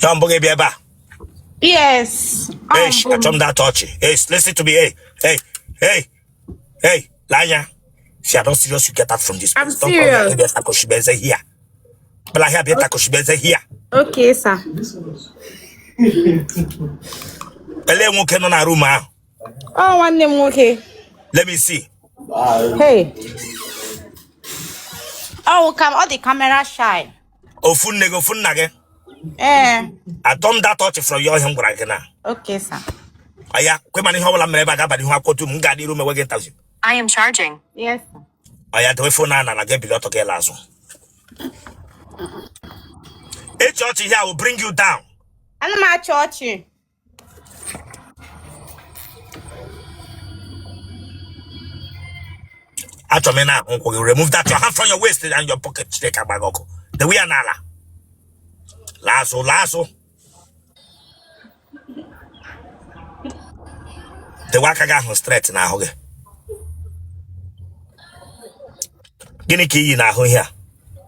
Chọọ mbụ gị bịa ebe a. Yes. Ọ Hey, mbụ m. achọ m that ọchị. Hey, listen to me. Hey, hey, hey, hey, lee anya. If you are not serious, you get out from this I'm place. Don't come here. serious. Bịa takoshibeze here. Bịa here, bịa takoshibeze here. Okay, sir. Elee nwoke nọ na room ahụ? Ọ nwanne m nwoke. Let me see. Hey. Ọ wụ kam ọ dị camera shy. Ofu nne gị, ofu nna gị. Ee. Achọ m that ọchị from your ihe m gwara gị na. Okay, sir. Ọya, kwe mana ihe ọbụla mere ebe a ga-aba n'ihu akwụkwọ dum m ga-adị iru mewe gị interview. I am charging. Yes, sir. Ọya, dewe phone a n'ala gị bili ọtọ gị la azụ. Ịchị ọchị here will bring you down. Ana m achị ọchị. Achọrọ m ị na-ahụ ụkwụ gị. Remove that your hand from your waist and your pocket. Chineke agba gị ọkụ. Dewe ya n'ala. Laa azụ, laa azụ. Dewe aka gị ahụ straight n'ahụ gị. Gịnị ka i yi n'ahụ ihe a?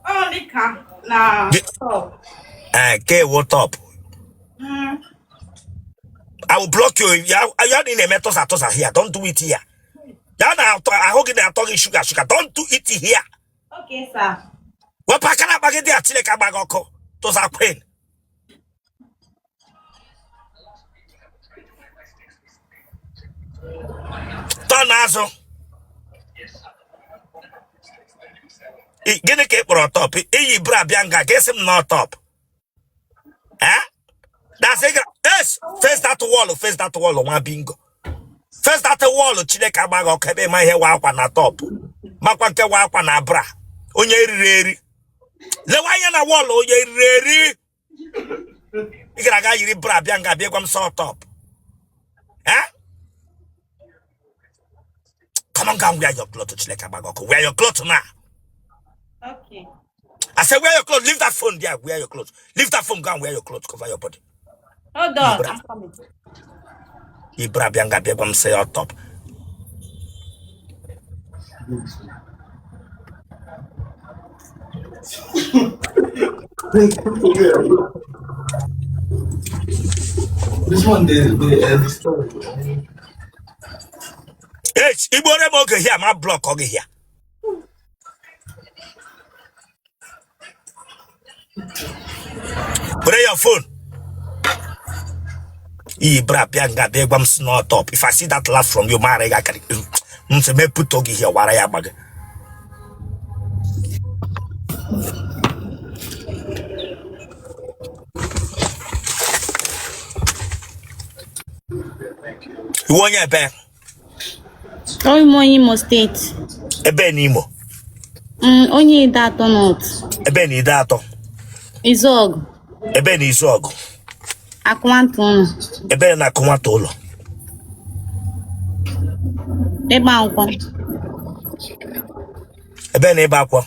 Ọ knicker na top. Ee, ke wụ top. I will block you. Ya ya na ị na-eme tụsa tụsa here. Don't do it here. Ya na atọ ahụ gị na-atọ gị shuga shuga. Don't do it here. Okay, sir. Wepụ aka n'akpa gị dị a Chineke agba gị ọkụ. Tụsa queen. Tọ n'azụ. Gịnị ka ị kpọrọ top? I yi bra bịa nga gị sị m na top. Eh? That's it. Yes, face that wall, face that wall, nwa bingo. Face that wall, Chineke agba gị ọkụ ebe ị ma ihe wụ akwa na top. Makwa nke wụ akwa na bra. Onye eriri eri. Lewe anya na wall onye eriri eri. Ị gara aga yiri bra bịa nga bịa gwa m sọ top. Eh? Come on, go and wear your clothes, Chineke agba gị ọkụ. Wear your clothes now. Okay. I said, wear your clothes. Leave that phone there. Wear your clothes. Leave that phone. Go and wear your clothes. Cover your body. Hold on. I'm coming. Yi bra bịa nga bịa gwa m sị ya top. This one, they story. Hey, Igbo re m oge here, ma block gị here. Were your phone. Iyi bra bịa nga bịa gwa m sị na top. If I see that laugh from you, mara ga akarị. M sị mepụta gị here wara ya agba gị. Ị wụ onye ebe? Awụ m onye Imo steeti. Ebe n'Imo? Onye Ideato North. Ebe na Ideato? Izuọgụ. Ebe na Izuọgụ? Akụnwanta ụlọ. Ebe na Akụnwanta ụlọ? Ịgba nkwọ. Ebe na ịgba nkwọ?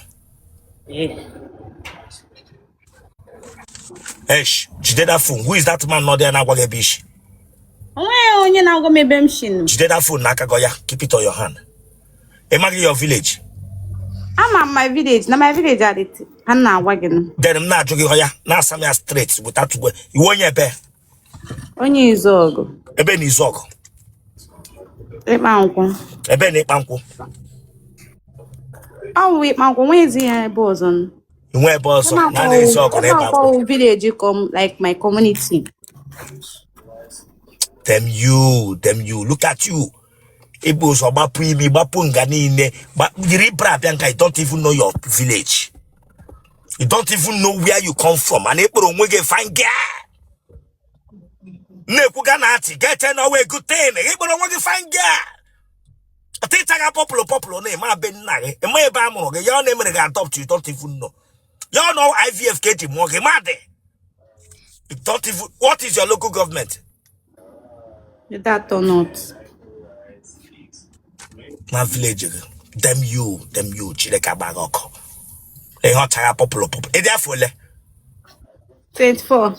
Esh, jide that phone. Who is that man nọ there na-agwa gị ebe i shi? O nweghị onye na-agwa m ebe m shi nụ. Jide that phone n'aka gị ya. Keep it on your hand. Ị maghị your village. Ama m my village na my village adịtị ka m na-agwa gị nụ. Then m na-ajụ gị ya na-asa m ya straight without ị wụ onye ebe. Onye Izuọgụ. Ebe na Izuọgụ. Ịkpa nkwụ. Ebe na ịkpa nkwụ. Ọ wụ ịkpa nkwụ nweghịzi ya ebe ọzọ nụ. Nwe ebe ọzọ na na Izuọgụ na Ịkpa ịkpa nkwụ nkwụ. village come like my community. Damn you, damn you, look at you. I bu ụzọ gbapụ imi, gbapụ nga niile, yiri bra bịa nga, you don't even know your village. You don't even know where you come from. And ị kpọrọ onwe gị fine girl. Na-ekwu ga na atị, get na ọwa good thing. Ị kpọrọ onwe gị fine girl. Ọtịchaga pọpụlụ pọpụlụ na ịma be nna gị, ịma ebe a mụrụ gị, ya ọ na-emere gị adopt, you don't even know. Ya ọ na IVF ka eji mụọ gị, ma dị. You don't even, what is your local government? Ideato North. Na village gị. Damn you, damn you, Chineke agba gị ọkụ. Ihe ọchagha pọpụlụ pọpụlụ. Ị dị afọ ole? 24.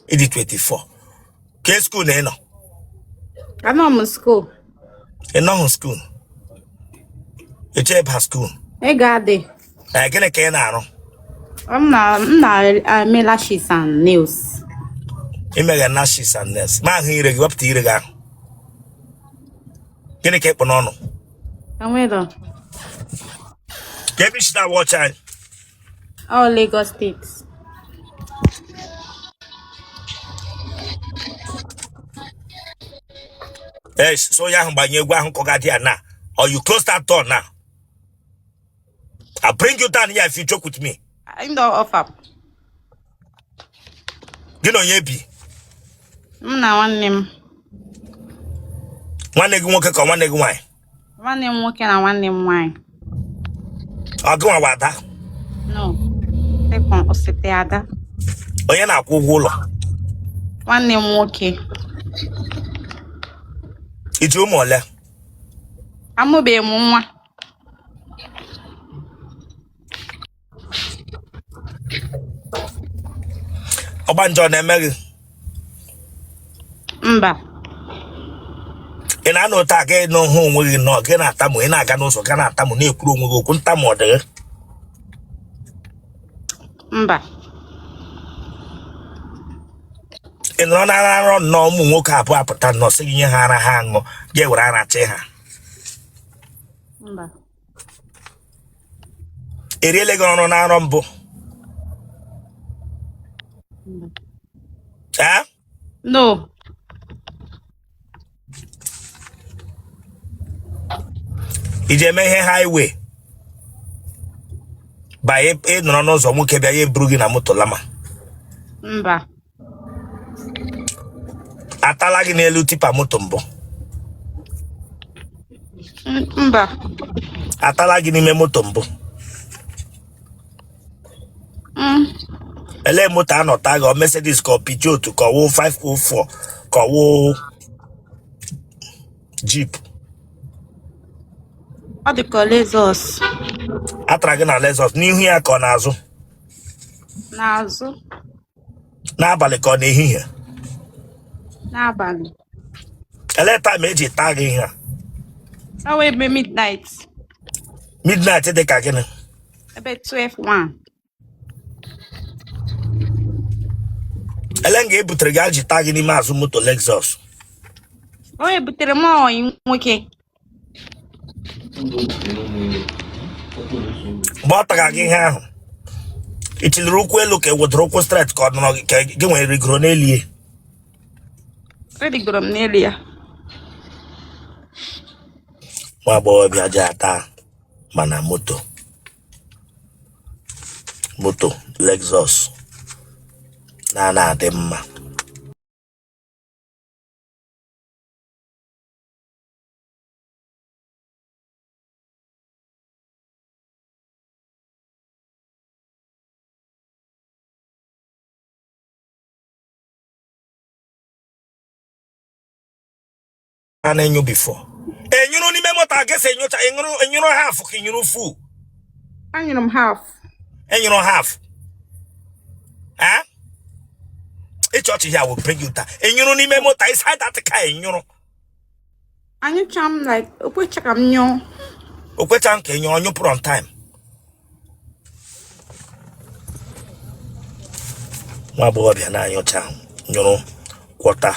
Ị dị 24. Ke school na ị nọ? Anọ m school. Ị nọghị school? Ị chọọ ịba school? Ego adị. Ee, gịnị ka ị na-arụ? M na m na-eme lashes and nails. Imeghe lashes and nails. Ma ahụ ire gị, wepụta ire gị ahụ. Gịnị ka ị kpụ n'ọnụ? Enwero. Ka ebe i si na-watch anyị. Ọ Lagos State. Ee, so onye ahụ gbanye egwu ahụ kọga dị ya na or you close that door now. I bring you down here if you joke with me. I don off am. Gị na onye bi? M na nwanne m. Nwanne gị nwoke ka nwanne gị nwaanyị? Nwanne m nwoke na nwanne m nwaanyị. Ọ gịnwa wụ ada? No. Second osote ada. Onye na-akwụ ụgwọ ụlọ? Nwanne m nwoke. I ji ụmụ ole? Amụbeghị m nwa. Ọgbanje ọ na-eme gị? Mba. Ị na-anọ otu a gị n'ọhụ onwe gị nọ gị na-atamụ, ị na-aga n'ụzọ ga na-atamụ na-ekwuru onwe gị okwu ntamụ, ọ dị gị? Mba. Ị nọrọ na nrọ nnọọ ụmụ nwoke abụọ apụta nnọọ sị gị nye ha ara ha aṅụ, gị ewere ara chị ha? Mba. Eriele gị ọrụ na nrọ mbụ? Mba. Ee? No. I ji eme ihe highway ba ị nọrọ n'ụzọ nwoke bịa ya eburu gị na moto lama? Mba. Atala gị n'elu tipper moto mbụ? Mba. Atala gị n'ime moto mbụ? Mm. Elee moto a nọ taa gị? Ọ Mercedes ka ọ Peugeot ka ọ wụ 504 ka ọ wụ Jeep? Ọ dị ka Lexus. Atara gị na Lexus n'ihu ya ka ọ n'azụ? N'azụ. N'abalị ka ọ n'ehihie? N'abalị. Elee time eji taa gị ihe a? Ọ wụ ebe midnight. Midnight dị ka gịnị? Ebe 12 1. Ele nga e butere gị aji taa gị n'ime azụ moto Lexus? Onye butere m ọyị nwoke. Mgbe ọ taga gị ihe ahụ, ị chịliri ụkwụ elu ka ị wụdoro ụkwụ straight ka ọ nọrọ gị ka gị nwere rigoro n'elu ya? Erigoro m n'elu ya. Nwa agbọghọbịa ji ata mana moto moto Lexus na-ana adị mma. A na-enyo before enyụrụ n'ime moto a ga-esi enyocha enyụrụ enyụrụ half ka enyụrụ full? Anyụrụ m half. Enyụrụ half. Eh? Ịchị ọchị here will bring you down. Enyụrụ n'ime moto inside that car enyụrụ? Anyụcha m like o kwecha ka m nyụọ. O kwecha nke nyụọ, nyụpụrụ on time. Nwa agbọghọbịa na-anyụcha nyụrụ quarter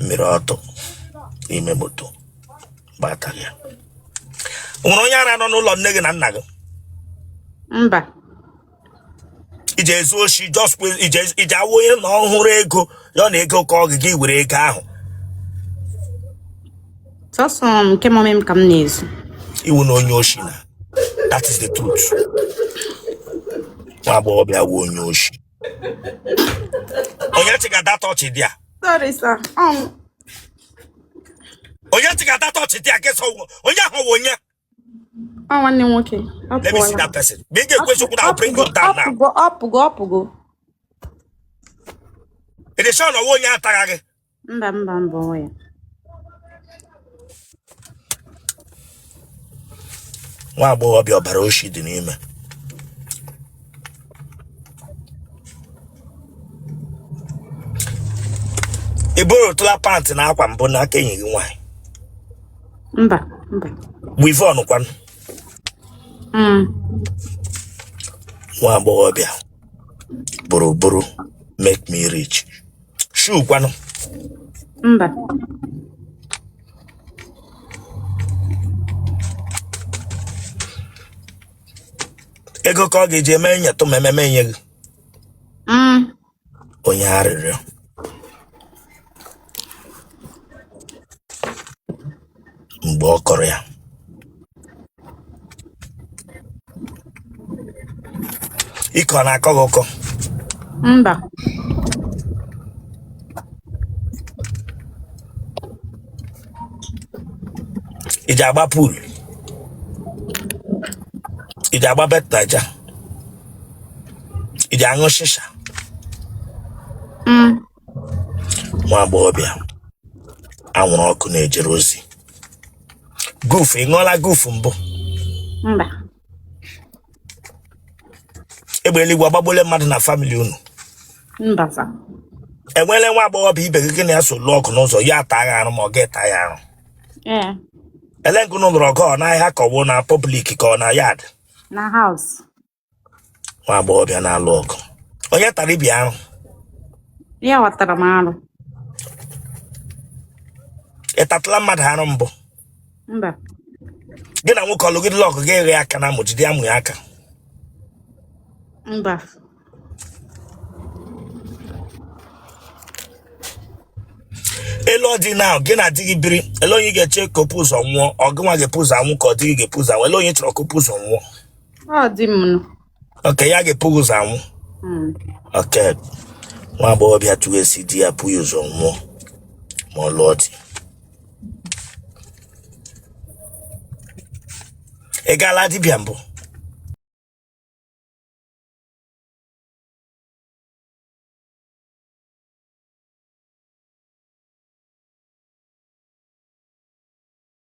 mmiri ọtụ n'ime moto gbata ya. Nwere onye ara nọ n'ụlọ nne gị na nna gị? Mba. Iji ezu oshi just iji awụ onye na ọhụrụ ego ya na ego ka ọ gị gị were ego ahụ? Sọsọ nke mummy m ka m na-ezu. Ị wụ na onye oshi na that is the truth. Nwa agbọghọbịa wụ onye oshi. Onye chịga that ọchị dị a? Sorry, sir. Onye chịga that ọchị dị a? Gị sọ onye ahụ wụ onye? Ọ nwanne m nwoke. Ọ Let me see pụọla. that person. Ma ị ga-ekwu eziokwu na I'll bring you down now. Ọpụgo, ọpụgo, ọpụgo. Ị dị sure na ọ wụ onye atagha gị? Mba, mba, mba, ọ ya. Nwa agbọghọbịa ọbara oshi dị n'ime. Ị borrowtụla pant na akwa mbụ n'aka enyi gị nwaanyị? Mba, mba. Weave-on kwanụ? Nwa agbọghọbịa borrow borrow make me rich. Shoe kwanụ? Mba. Ego ka ọ ga-eji eme nyetụ ma ememe enye gị? Onye arịrịọ. Mgbe ọ kọrọ ya, ike ọ na-akọ gị ụkọ? Mba. Ị ji agba pool? Ị ji agba Bet9ja? Ị ji aṅụ shisha? Nwa agbọghọbịa anwụrụ ọkụ na-ejere ozi. Guf, ị ṅụọla guf mbụ? Mba. Egbe eluigwe agbagbuole mmadụ na family unu? Mba sir. Enweela nwa agbọghọbịa ibe gị gị na ya so lụọ ọgụ n'ụzọ, ya ata ya arụ ma ọ ga-eta ya arụ? Ee. Ele nke unu lụrụ ọgụ, ọ n'ahịa ka ọ wụ na public ka ọ na yard? Na house. Nwa agbọghọbịa na-alụ ọgụ, onye tara ibi arụ? Ya watara m arụ. Ị tatụla mmadụ arụ mbụ? Mba. Gị na nwoke ọlụgidela ọgụ, gị eghe aka na amụ, jide amụ ya aka? Mba. Elu ọ dị na gị na di gị biri, ele onye ị ga-eche ka o bu ụzọ nwụọ? Ọ gịnwa ga-ebu ụzọ anwụ ka ọ di gị ga-ebu ụzọ anwụ? Ele onye ị chọrọ ka o bu ụzọ nwụọ? Ọ di m nụ. Okay, ya ga-ebu ụzọ anwụ. Okay, nwa agbọghọbịa tụrụ esi di ya bu ya ụzọ nwụọ ma ọ lụọ di. Ị gaala dibịa mbụ?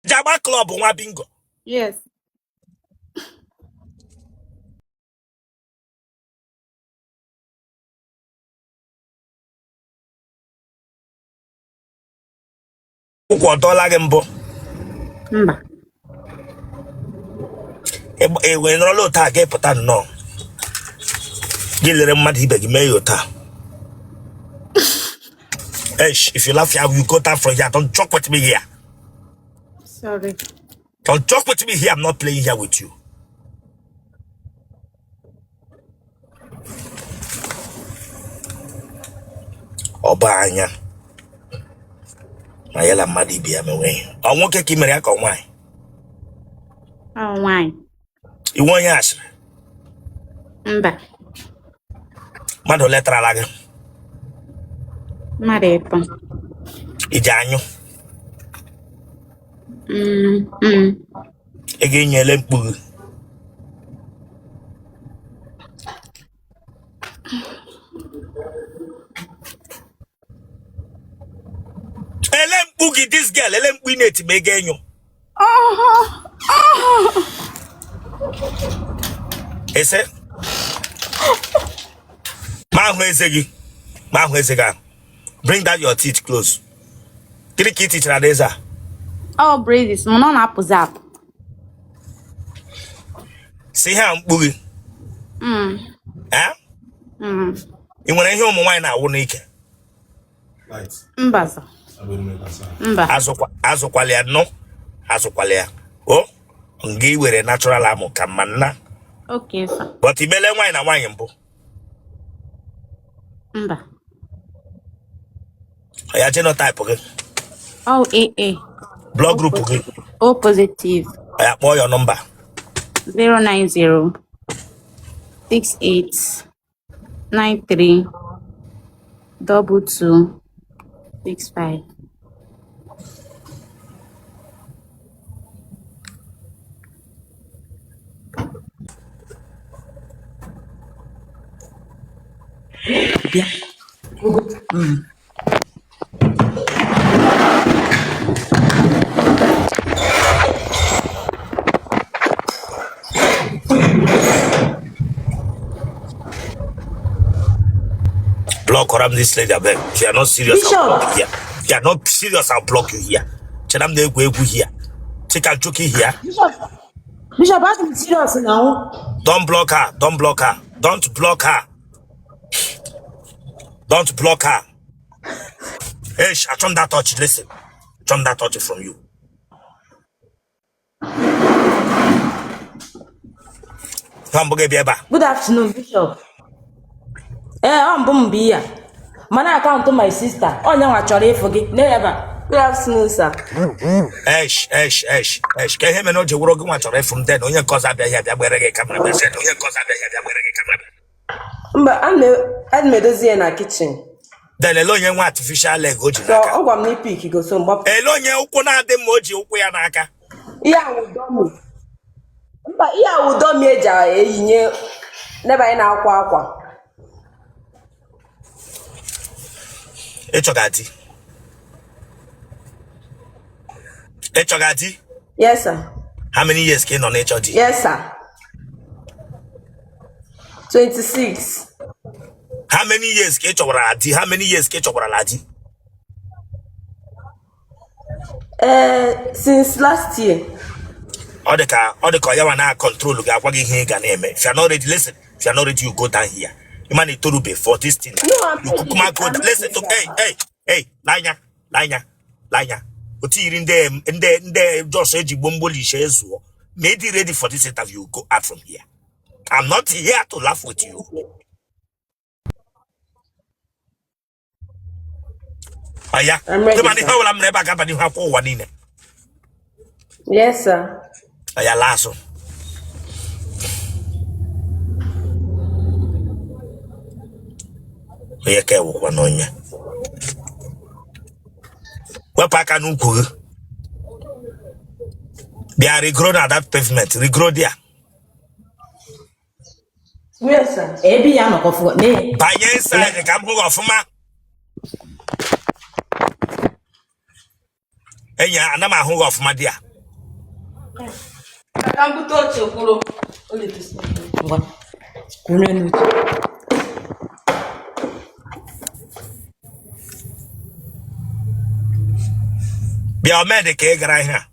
Ji agba club, nwa bingo? Yes. Ụkwụ ọ dọọla gị mbụ? Mba. E wee nọrọla otu a, ga-epụta nnọọ gị lere mmadụ ibe gị mee ya otu a. Eish, if you laugh here, you go down from here. Don't joke with me here. Sorry. Don't joke with me here. I'm not playing here with you. Ọba anya ma ya na mmadụ ibe ya mewe ihe. Ọ nwoke ka ị mere ya ka ọ nwaanyị? Ọ nwaanyị. Ị wụ onye asịrị? Mba. Mmadụ ole tarala gị? Mmadụ ịtọ. Ị ji anyụ? Mm. Ị ga-enyele mkpu gị? Ele mkpu gị, this girl, ele mkpu ị na-eti ma ị ga-enyo? Ese ma ahụ eze gị, ma ahụ eze gị ahụ. Bring that your teeth close. Gịnị ka ị tichara n'eze a? Ọ braces, mana ọ na-apụzi apụ. Si ihe a mkpu gị. Eh? Ị nwere ihe ụmụ nwaanyị na-awụ n'ike? Mba sir. Mba. Azụkwala ya nụ, azụkwala ya. O nga i were natural amụ ka mma nna. Okay, sir. But i mele nwaanyị na nwaanyị mbụ? Mba. Ya genotype gị? Ọ AA. Blood group gị? O positive. Ya kpọọ ya nọmba. 090 68 93 22 65. Bịa. Block or this lady abeg. If you are not serious, I'll block you here. If you are not serious, I'll block you here. Chere m na-egwu egwu here. Think I'm joking here. Bishop, Bishop, adị m serious now. Don't block her. Don't block her. Don't block her. Don't block her. Eish, achọ m that touch. Listen, achọ m that touch from you. Ihe mbụ gị bịa ebe a. Good afternoon, Bishop. Ee, ọ mbụ m bụ ihe a. Mana akaụntụ my sister, ọ nyanwa chọrọ ịfụ gị. Nee ya ebe a. Good afternoon, sir. Eish, eish, eish, eish. Ka ihe mere o ji wụrụ gị nwa chọrọ ịfụ m then onye nke ọzọ abịaghị abịa gbere gị camera bịa sị na onye nke ọzọ abịaghị abịa gbere gị camera bịa. Mba, ana m edozi ya na kitchen. Then ele onye nwe artificial leg o ji So n'aka. ọ gwa m na ị pick go so m gbapụ. Ele onye ụkwụ na-adị mma o ji ụkwụ ya n'aka. Ihe a wụ dummy. Mba, ihe a wụ dummy eji eyinye n'ebe anyị na-akwa akwa. Ị chọga di? Ị chọga di? Yes, sir. How many years ka ị nọ n'ịchọ di? Yes, sir. 26. How many years ka ị chọwara di? How many years ka ị chọwarala di? Ee, since last year. Ọ dị ka ọ dị ka ya nwa na-control gị agwa gị ihe ị ga na-eme. If you are not ready, listen. If you are not ready, you go down here. Ị ma na i torube for this thing. No, I'm You ready. kukuma go I'm down. ready, Listen to sir. hey, hey, hey, l'anya, l'anya, l'anya. Otu yiri ndị ndị ndị jos eji gbomgbolishe zụọ. Ma ị dị ready for this interview, you go out from here. I'm not here to laugh with you. Ọya, I'm ready, ịma na ihe sir. ọbụla m mere ebe a ga-aba n'ihu akwụkwọ ụwa niile. Yes, sir. Ọya, laa azụ. Onye ka ewukwa na onye. Wepụ aka n'ukwu gị. Bịa rigoro na that pavement, rigoro there. Yes, sir. Ebe ya nọkọ fụ. Nee. Banye inside ka m hụ gị ọfụma. Enyi, ana m ahụ gị ọfụma dị a. Ka m bute oche kwuru. Ngwa. Kwụnye n'oche. Bịa omedị ka ị gara ihe a.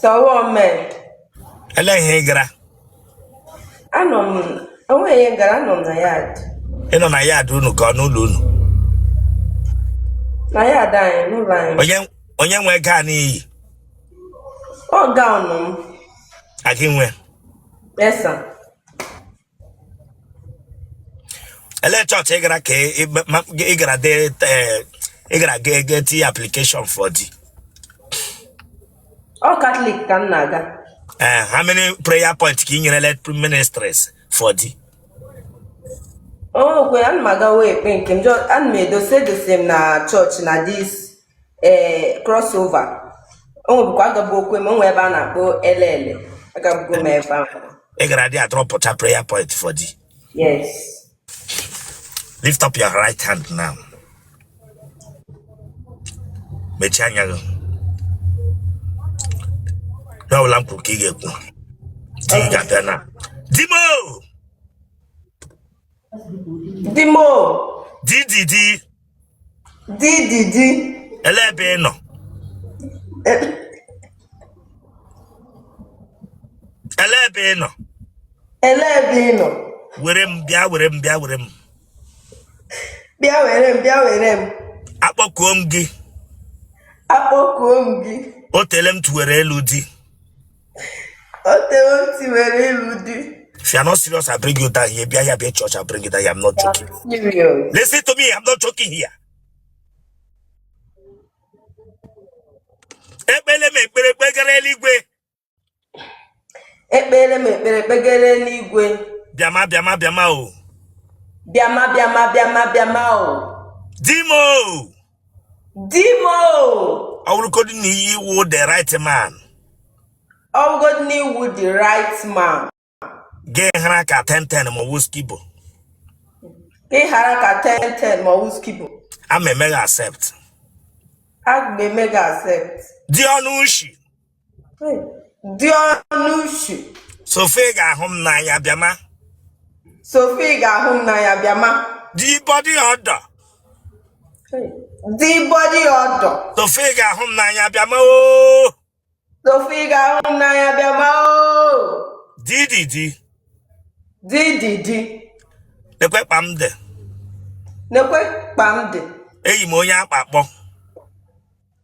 Sọwa omed. Ele ihe ị gara? Anọ m, onweghị ihe m gara, anọ m na yard. Ị nọ na yard unu ka ọ n'ụlọ unu? Na yard anyị, n'ụlọ anyị. Onye onye nwe gown i yi? Ọ gown m. A gị nwe? Yes, sir. Ele chọọchị ị gara ka ị gara dee ị gara ga ga tinye application for di? Ọ Catholic ka m na-aga. Eh, how many prayer point ka ị nyerela ministries for di? O kwe, ana m aga wee ekpe nke m. Ana m edose edose m na chọọchị na this crossover. O nwebụkwa agabu okwe m, o nwee ebe a na-akpọ elele. Agabugo m ebe ahụ. Ị gara dị adropụcha prayer point for di? Yes. Lift up your right hand now. Mechie anya gị. Ihe ọbụla m kwuru ka ị ga-ekwu. Di gị ga-abịa na. Di m o! Di m o! Di di di. Di di di. Ele ebe ị nọ? Ele ebe ị nọ? Ele ebe ị nọ? Were m bịa were m bịa were m. Bịa were m, bịa were m. Akpọkuo m gị. Akpọkuo m gị. O tele m tụwere ịlụ di. O tewo m tiwere ịlụ di. If you are not serious, I bring you down here. Bịa ya bịa church, I bring you down here. I'm not joking. Serious. Listen to me, I'm not joking here. Ekpele m ekpere kpegara eluigwe. Ekpere m ekpere kpegara eluigwe. Bịama bịama bịama o. Bịama bịama bịama bịama o. Di m o. Di m o. Ọ bụrụgodị na ị wụ the right man. Ọ bụrụgodị na ị wụ the right man. Gị hara ka 10-10 ma ọ wụ skibo. Gị hara ka 10-10 ma ọ wụ skibo. Ama eme gị accept. Aga m eme gị accept. Di ọnụ ushi. Di ọnụ ushi. Sophie ga-ahụ m n'anya bịama. Sophie ga-ahụ m n'anya bịama. Di body odour. Di body odour. Sophie ga-ahụ m n'anya bịama ooo. Sophie ga-ahụ m n'anya bịama ooo. Di di di. Di di di. Lekwe kpa m dị. Nekwe kpa m dị. Eyi m onye akpa akpọ.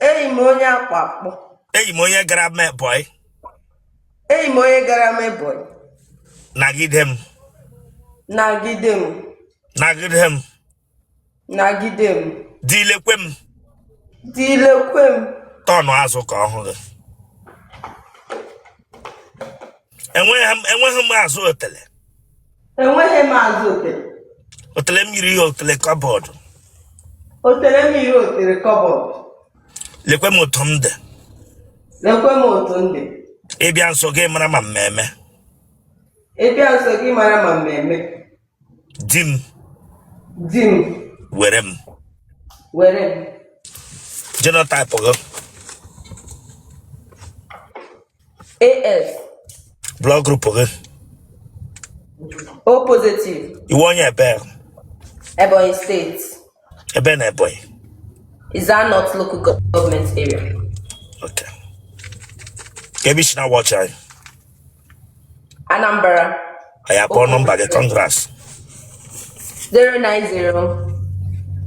Eyi m onye akpa akpọ. Eyi m onye gara mee bọị. Eyi m onye gara mee bọị. Nagide m. Nagide m. Nagide m. Nagide m. Dilekwe m. Dilekwe m. Tọnụ azụ ka ọ hụ gị. Enweghị m azụ otele. Enweghị m azụ otele. Otele m yiri ihe otele cupboard. Otele m yiri otele cupboard. Lekwe m otu m dị. Lekwe m otu m dị. Ị bịa nso gị mara ma mmemme. Ị bịa nso gị mara ma mmemme. Di m. Di m. Were m. Were m. Genotype gị. AS. Blood group gị. O positive. Ị wụ onye ebe? Ebonyi State. Ebe na Ebonyi? Ezza North Local Government Area. Okay. Ebe i si na watch anyị? Anambra. Anyị akpọọ nọmba gị, congrats. 090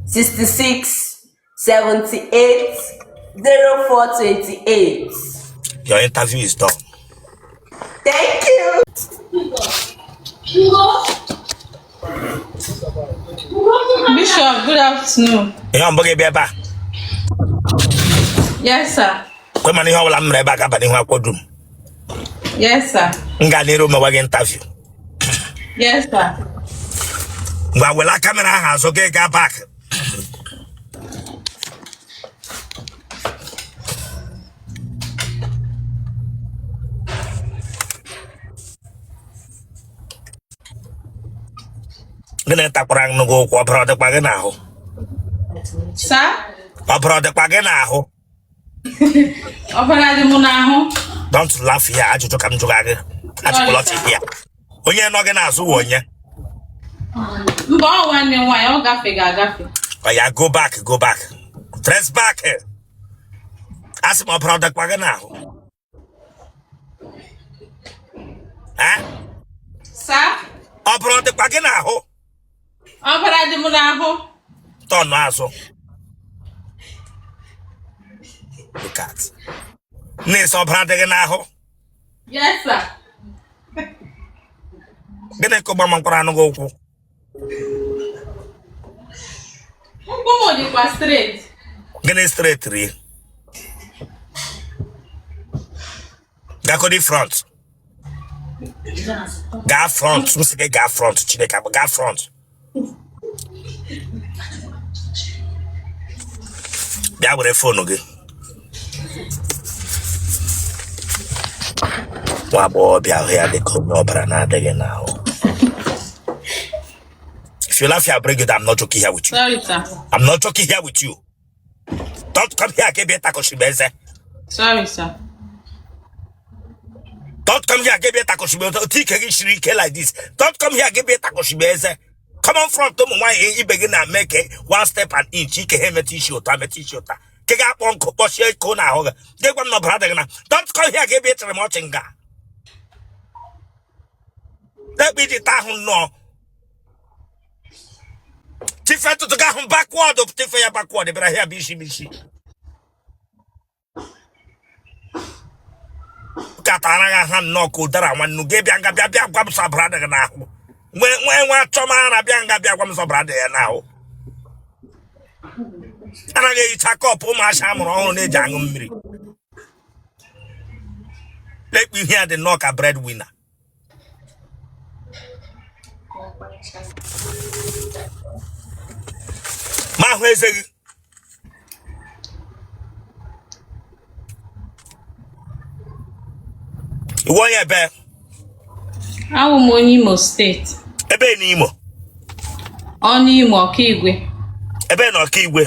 66 78 0428. Your interview is done. Thank you. Bishop, good afternoon. Ihe mbụ gị bịa ebe a? Yes, sir. Kwe mana ihe ọbụla m mere ebe a ga-aba n'ihu akwụkwọ dum. Yes, sir. M gaa n'iru mewa gị interview. Yes, sir. Ngwa wela camera ahụ azụ gị gaa back. Gịnị takwara gị ụkwụ? Ọbara ọ dịkwa gị n'ahụ? Sir? Ọbara ọ dịkwa gị n'ahụ? Ọbara dị m n'ahụ. Don't laugh here. Ajụjụ ka m jụga gị. Achịkwala ọchị here. Onye nọ gị n'azụ wụ onye? Mba, ọ nwanne m nwaanyị, ọ gafega agafe. Oya, go back, go back. Press back. Asị m ọbara ọ dịkwa gị n'ahụ? Eh? Sir? Ọbara ọ dịkwa gị n'ahụ? Ọbara dị m n'ahụ. Tọnụ azụ. Look at. Na-esi ọbara dị gị n'ahụ? Yes, sir. Gịnị ka ụgba makwara anụ gị ụkwụ? Ụkwụ m dịkwa straight. Gịnị straight rie? Gakodi front. Gaa front. M sị gị gaa front. Chineke abụ gaa front. Bịa were phone gị. Nwa agbọghọbịa ahụ ya dị ka onye ọbara na-adịghị n'ahụ. If you laugh here, I bring you down. I'm not joking here with you. Sorry, sir. I'm not joking here with you. Don't come here, give me a taco shibeze. Sorry, sir. Don't come here, give me a taco shibeze. Take a shiri like this. Don't come here, give me a taco shibeze. Come on front, ụmụ nwaanyị ibe gị na-eme ka one step and inch ike ha emetụ isi ụta metụ isi ụta ka ga-akpọ nkụ kpọchie iko n'ahụ gị gị gwa m na ọbara adịghị na. Don't come here, give me a chịrị m ọchị nga ekpe iji taa ahụ nnọọ tife ntụtụ gị ahụ backward tife ya backward bịara ya bụ isi isi katara gị ha nnọọ ka ụdara nwannu gị bịa nga bịa bịa gwa m sọ ọbara adịghị n'ahụ nwee nwee nwe achọmara bịa nga bịa gwa m sọ ọbara adịghị ya n'ahụ anaghị ehicha cup ụmụazị amụrụ ọhụrụ na-eji aṅụ mmiri lekpe ihe ya dị nnọọ ka breadwinner. Ma ahụ eze gị ị wụ onye ebe? Awụ m onye Imo State. Ebe na Imo? Ọnụ Imo, Ọkigwe. Ebe na Ọkigwe?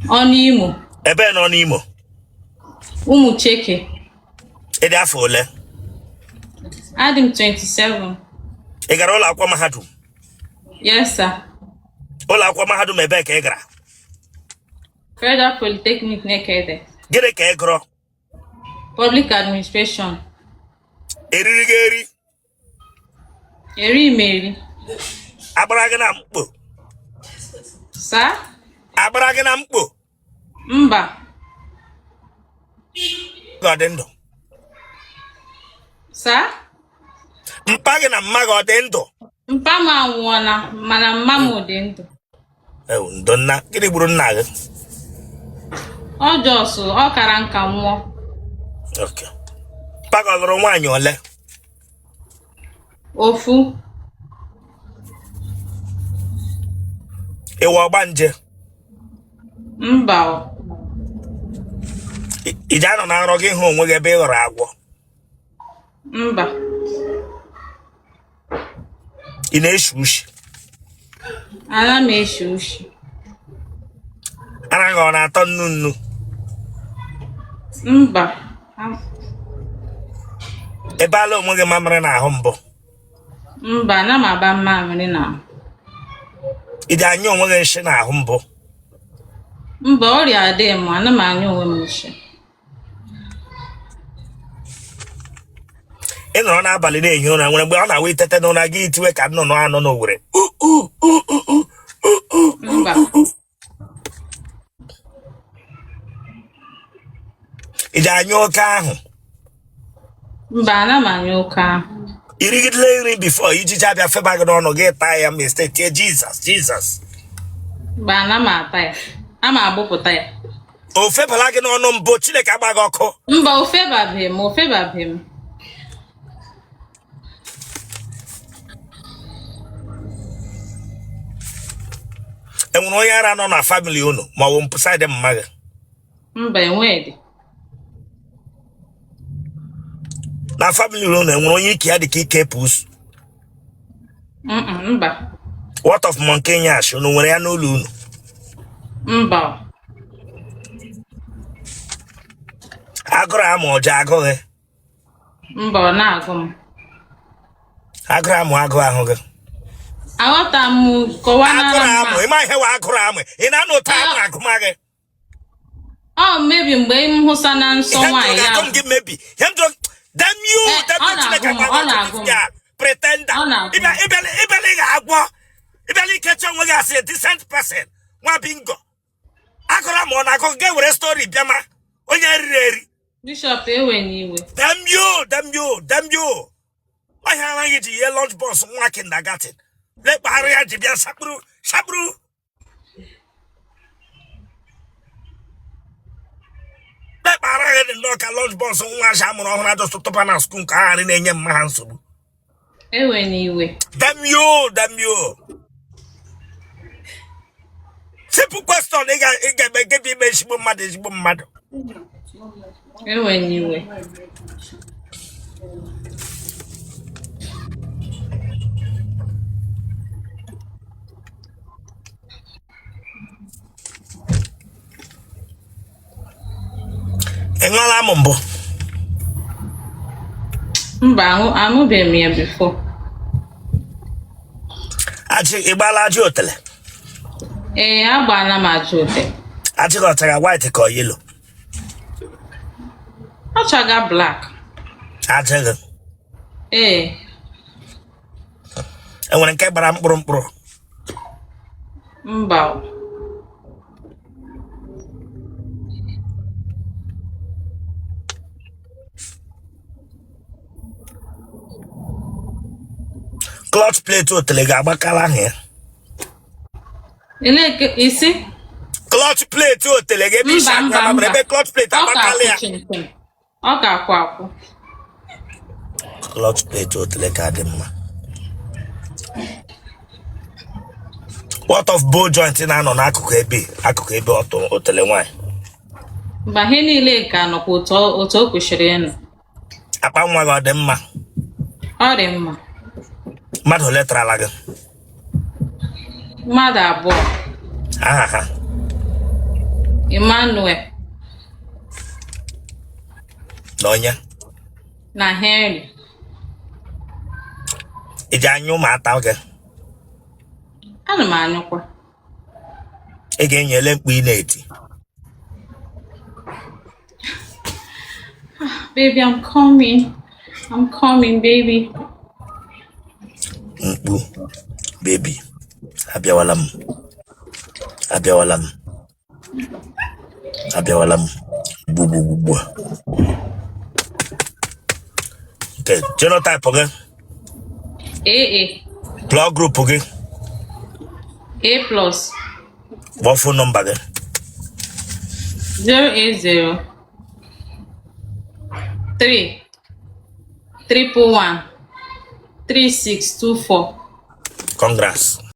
Ọnụ Imo. Ebe na Ọnụ Imo? Ụmụcheke. Ị dị afọ ole? Adị m 27. Ị gara ụlọ akwụkwọ mahadum? Yes, sir. Ụlọ akwụkwọ mahadum ebee ka ị gara? Federal Polytechnic Nekede. Gịnị ka ị gụrụ? Public Administration. Eriri gị eri? Eri m eri. Agbara gị na mkpo? Sir? Agbara gị na mkpo? Mba. Gị ọ dị ndụ? Sir? Mpa gị na mma gị ọ dị ndụ? Mpa m anwụọla, mana mma m dị ndụ. Ewu, ndo nna. Gịnị gburu nna gị? Ọ just ọ kara nka nwụọ. Okay. Mpa gị ọ lụrụ nwaanyị ole? Ofu. Ị wụ ọgbanje? Mba o. Ị ji anọ na nrọ gị hụ onwe gị ebe ị ghọrọ agwọ? Mba. Ị na-eshi ushi? Ana m eshi ushi. Ara gị ọ na-atọ nnu nnu? Mba. Ị baala onwe gị mamịrị n'ahụ mbụ? Mba, ana m aba mmamịrị n'ahụ. Ị ji anyụ onwe gị nshị n'ahụ mbụ? Mba, ọrịa adịghị m, ana m anyụ onwe m nshị. Ị nọrọ n'abalị na-ehi ụra, nwere mgbe ọ na-awụ i tete n'ụra gị itiwe ka nnụnụ anọ n'Owere? Mba. Ị ji anyụ oke ahụ? Mba, ana m anyụ oke ahụ. I rigidele nri before ijiji abịa feba gị n'ọnụ, gị taa ya mistake tie Jesus Jesus? Mba, ana m ata ya. A m agbụpụta ya. O febala gị n'ọnụ mbụ? Chineke agba gị ọkụ. Mba, o febabeghị m, o febabeghị m. Enwere onye ara nọ na family unu ma ọ bụ side mma gị? Mba, enweghị. Na family unu, enwere onye ike ya dị ka ike pusu? Mba. What of monkey nyash, unu nwere ya n'ụlọ unu? Mba. Agụrụ amụ ọ ji agụ gị? Mba, ọ na-agụ m. Agụrụ amụ agụ ahụ gị? Aghọta m, kọwaa. Agụrụ amụ, ị ma ihe wụ agụrụ amụ? Ị na-anụ ụtọ amụ agụma gị? Ọ mebi mgbe m hụsa na nsọ nwaanyị ya. Ihe m gị mebi ihe m jụrụ, damn you, damn you, Chineke agbago ya pretender. Ịbịala ị ga-agwọ, ịbịala ikechi onwe gị as a decent person. Nwa bingo, agụrụ amụ ọ na-agụ gị? Were story bịama onye riri eri. Bishop, ewena iwe. Damn you, damn you, damn you. Ọhịa anaghị ji ihe lunch box nwa kindergarten lekpagharị ya ji bịa shakpuru shakpuru lekpara ya dị nnọọ ka lunch box nwa aja amụrụ ọhụrụ ajọsụ tụpa na school nke agharị na-enye mma ha nsogbu. Ewena iwe. Damn you, damn you. Simple question ị ga-eme gị bụ ime ezigbo mmadụ, ezigbo mmadụ. Ewena iwe. Ị ṅụọla amụ mbụ? Mba, aṅụbeghị m ya before. Ajị, ị gbaala ajị otele? Ee, agbaala m ajị otele. Ajị gị ọ chara white ka ọ yellow? Ọ chaga black. Ajị gị? Ee. Enwere nke gbara mkpụrụ mkpụrụ? Mba. Clutch plate otele ga-agbakala ahụ ya? Isi? Clutch plate otele ga-ebe isi akwa mara ebe clutch plate agbakala ya. Ọ ga-akwụ akwụ. Clutch plate otele ka dị mma. What of ball joint na-anọ n'akụkụ ebe akụkụ ebe ọtụ otele nwaanyị? Mba, ihe niile ka nọkwa otu o kwesịrị ịnọ. Akpa nwa gị ọ dị mma? Ọ dị mma. Mmadụ ole tarala gị? Mmadụ abụọ. Aha ha? Emmanuel. Na onye? Na Henry. Ị ji anyụ ma ata gị? Ana m anyụkwa. Ị ga-enyele mkpu ị na-eti. Baby, I'm coming. I'm coming, baby. Mkpu, baby, abịawala m. Abịawala m, abịawala m gbugbu a. Nke genotype gị? AA. Blood group gị? A plus. Kpọọ phone number gị. 080 3 111 3624. Congrats.